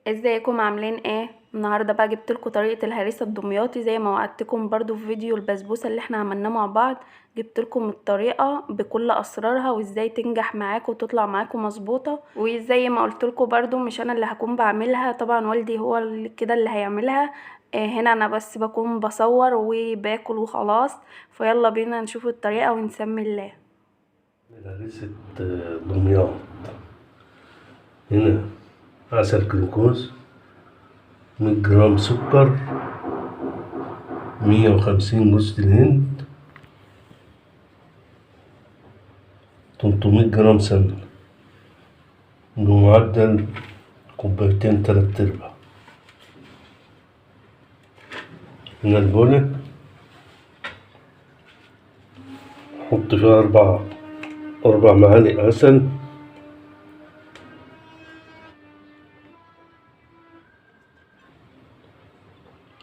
ازيكم عاملين ايه؟ النهارده بقى جبت لكم طريقه الهريسه الدمياطي زي ما وعدتكم برضو في فيديو البسبوسه اللي احنا عملناه مع بعض. جبت لكم الطريقة بكل اسرارها وازاي تنجح معاكم وتطلع معاكم مظبوطة. وزي ما قلت لكم برضو مش انا اللي هكون بعملها، طبعا والدي هو اللي كده اللي هيعملها. هنا انا بس بكون بصور وباكل وخلاص. فيلا بينا نشوف الطريقة ونسمي الله. هريسة دمياط. هنا عسل جلوكوز، 100 جرام سكر، 150 جوز الهند، 300 جرام سمنة، بمعدل كوبايتين تلات ارباع. هنا البولة نحط فيها أربع معالق عسل،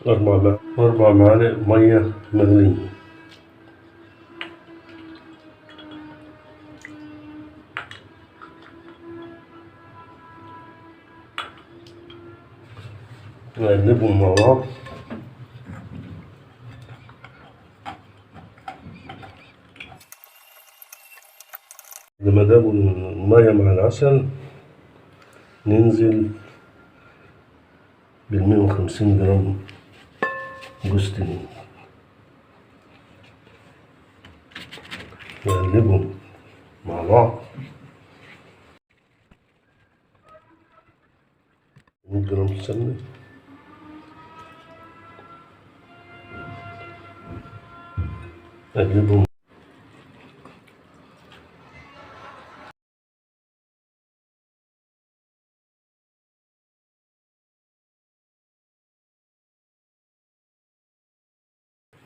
4 معالق مية مغلية، نقلبهم مع بعض. لما دابوا المية مع العسل ننزل بال150 جرام جوز الهند، نقلبهم مع بعض. 100 جرام سمنة، نقلبهم.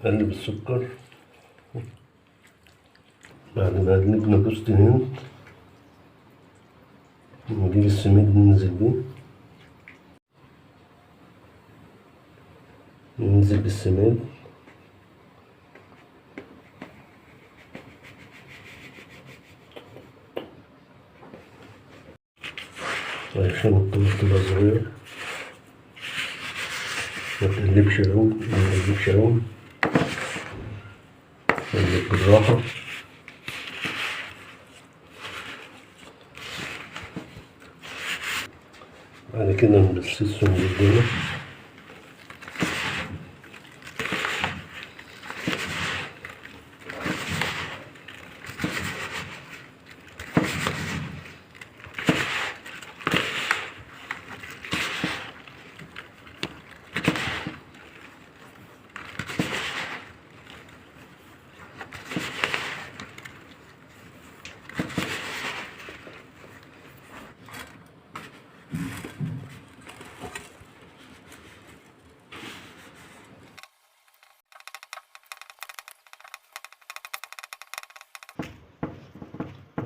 نقلب السكر. بعد ما قلبنا جوز الهند نجيب السميد ننزل بيه، ننزل بالسميد. عشان الطماطم تبقى صغير، ما تقلبش أوي، ما تقلبش أوي، بالراحة. بعد كده نبسسهم بالدنيا.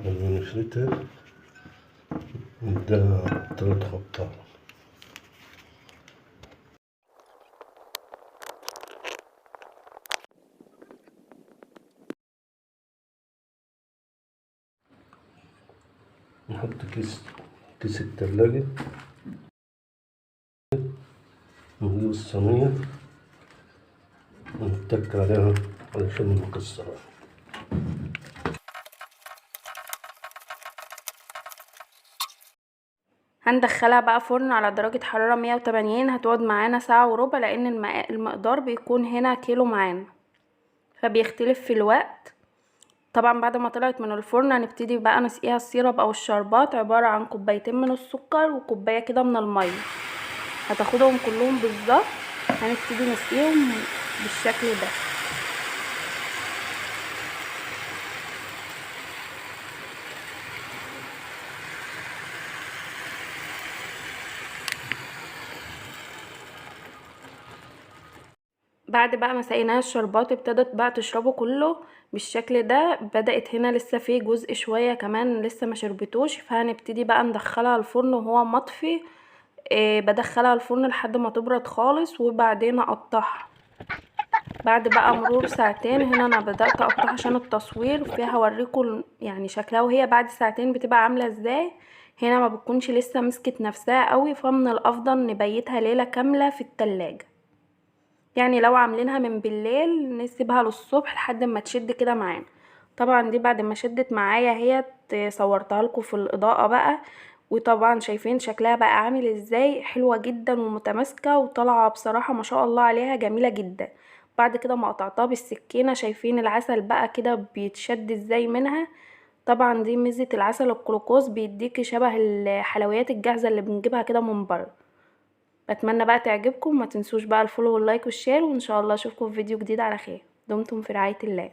ونفردها نديها 3 خبطات. نحط كيس التلاجة، ونجيب الصينية ونتك عليها علشان نكسرها. هندخلها بقى فرن على درجة حرارة 180، هتقعد معانا ساعة وربع لان المقدار بيكون هنا كيلو معانا فبيختلف في الوقت. طبعا بعد ما طلعت من الفرن هنبتدي بقى نسقيها السيرب او الشربات، عبارة عن كوبايتين من السكر وكوباية كده من المية، هتاخدهم كلهم بالظبط. هنبتدي نسقيهم بالشكل ده. بعد بقى ما سقيناها الشربات ابتدت بقى تشربه كله بالشكل ده. بدأت هنا لسه في جزء شوية كمان لسه ما شربتوش، فهنبتدي بقى ندخلها الفرن وهو مطفي. بدخلها الفرن لحد ما تبرد خالص وبعدين اقطعها. بعد بقى مرور ساعتين هنا انا بدأت اقطعها عشان التصوير فيها، هوريكم يعني شكلها وهي بعد ساعتين بتبقى عاملة ازاي. هنا ما بتكونش لسه مسكت نفسها قوي، فمن الافضل نبيتها ليلة كاملة في التلاجة. يعني لو عاملينها من بالليل نسيبها للصبح لحد ما تشد كده معانا. طبعا دي بعد ما شدت معايا هي صورتها لكم في الاضاءة بقى، وطبعا شايفين شكلها بقى عامل ازاي، حلوة جدا ومتماسكة وطالعة بصراحة ما شاء الله عليها جميلة جدا. بعد كده ما قطعتها بالسكينة شايفين العسل بقى كده بيتشد ازاي منها. طبعا دي ميزة العسل الجلوكوز، بيديكي شبه الحلويات الجاهزة اللي بنجيبها كده من بره. بتمنى بقى تعجبكم، ما تنسوش بقى ال follow وال like وال share، وان شاء الله اشوفكم في فيديو جديد على خير. دمتم في رعاية الله.